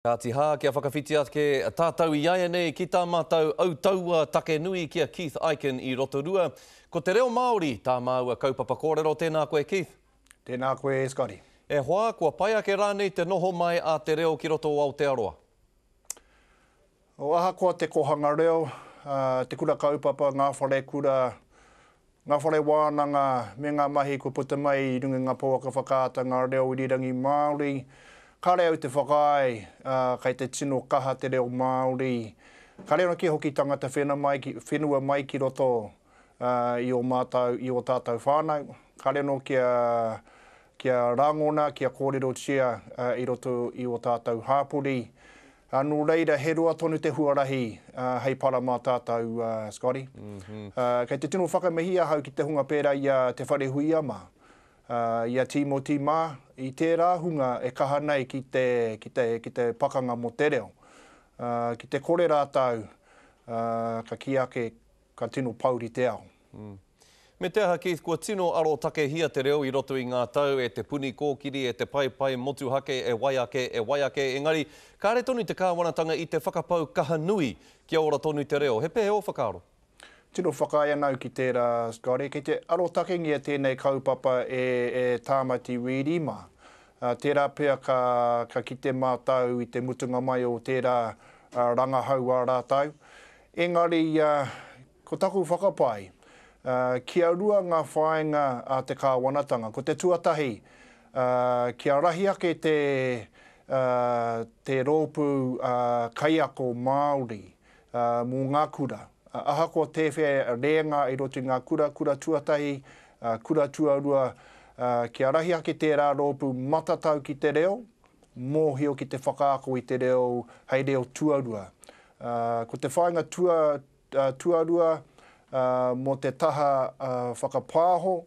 Kāti hā, kia whakawhiti ake tātou iaianei ki tā mātou autaua take nui ki a Keith Ikin i Rotorua. Ko te reo Māori tā māua kaupapa kōrero. Tēnā koe Keith. Tēnā koe Scotty. E hoa, kua pai ake rānei te noho mai a te reo ki roto o Aotearoa? O ahakoa te kohanga reo, te kura kaupapa, ngā wharekura, Ngā whare wānanga me ngā mahi kua puta mai i runga i ngā pouaka whakaata, ngā reo irirangi Māori. Kāre au te whakaae, ā, kei te tino kaha te reo Māori. Kāre anake hoki tangata whena mai, whenua mai ki roto, ā, i ō mātou, i ō tātou whānau. Kāre anō kia, kia rangona, kia kōrerotia, ā, i roto i ō tātou hāpori. Ā, nō reira, he roa tonu te huarahi hei para mā tātou, Scotty. Kei te tino whakamihi ahau ki te hunga pērā i a Te Wharehuia mā, i a Tīmoti mā, i tērā hunga e kaha nei ki te, ki te, ki te pakanga mō te reo. Ki te kore rātou, ka kī ake, ka tino pouri te ao. Me te aha, Keith, kua tino arotakehia te reo i roto i ngā tau e Te Puni Kōkiri, e te Paepae Motuhake, e wai ake, e wai ake, engari, kāre tonu te kāwanatanga i te whakapau kaha nui kia ora tonu te reo. He pēhea ō whakaaro? Tino whakaae ana au ki tērā, Scotty. Kei te arotakengia tēnei kaupapa e, e Tāmati Reedy mā. Tērā pea ka, ka kite mātou i te mutunga mai o tērā rangahau a rātou. Engari, ko taku whakapae, kia rua ngā whāinga a te kāwanatanga. Ko te tuatahi, kia rahi ake te, te rōpū kaiako Māori mō ngā kura. Ahakoa tēwhea rēnga i roto i ngā kura, kura tuatahi, kura tuarua, kia rahi ake tērā rōpū matatau ki te reo, mōhio ki te whakaako i te reo hei reo tuarua. Ko te whāinga tua, tuarua mō te taha whakapāho,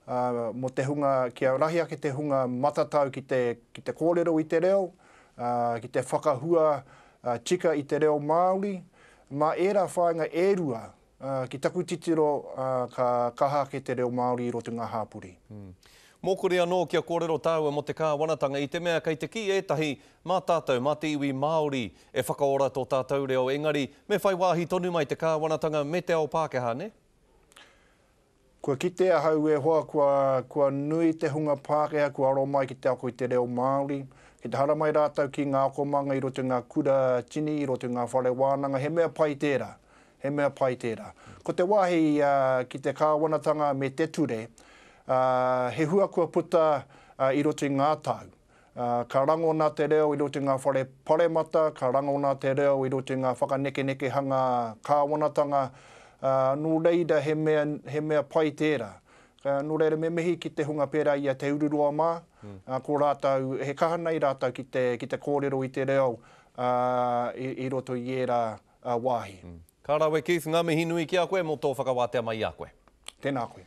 mō te hunga, kia rahi ake te hunga matatau ki te, ki te kōrero i te reo, ki te whakahua tika i te reo Māori. Mā ērā whāinga e rua, Ki taku titiro, ka kaha ake te reo Māori i roto i ngā hāpori. Mōkori anō kia kōrero tāua mō te kāwanatanga i te mea kei te kī ētahi, mā tātou, mā te iwi Māori e whakaora tō tātou reo, engari me whai wāhi tonu mai te kāwanatanga me te ao Pākehā, nē? Kua kite ahau e hoa kua, kua nui te hunga Pākehā kua aro mai ki te ako i te reo Māori. Ki te haramai rātou ki ngā akomanga i roto i ngā kura tini, i roto i ngā whare wānanga, he mea pai tērā. He mea pai tērā. Ko te wāhi ki te kāwanatanga me te ture, he hua kua puta i roto i ngā tau. Ka rangona te reo i roto i ngā whare paremata, ka rangona te reo i roto i ngā whakanekenekehanga kāwanatanga, nō reira he mea, he mea pai tērā. Nō reira me mihi ki te hunga pērā i a Te Ururoa mā, ko rātou, he kaha nei rātou ki te, ki te kōrero i te reo i roto i ērā wāhi. Ka rawe Keith, ngā mihi nui ki a koe mō tō whakawātea mai i a koe. Tēnā koe.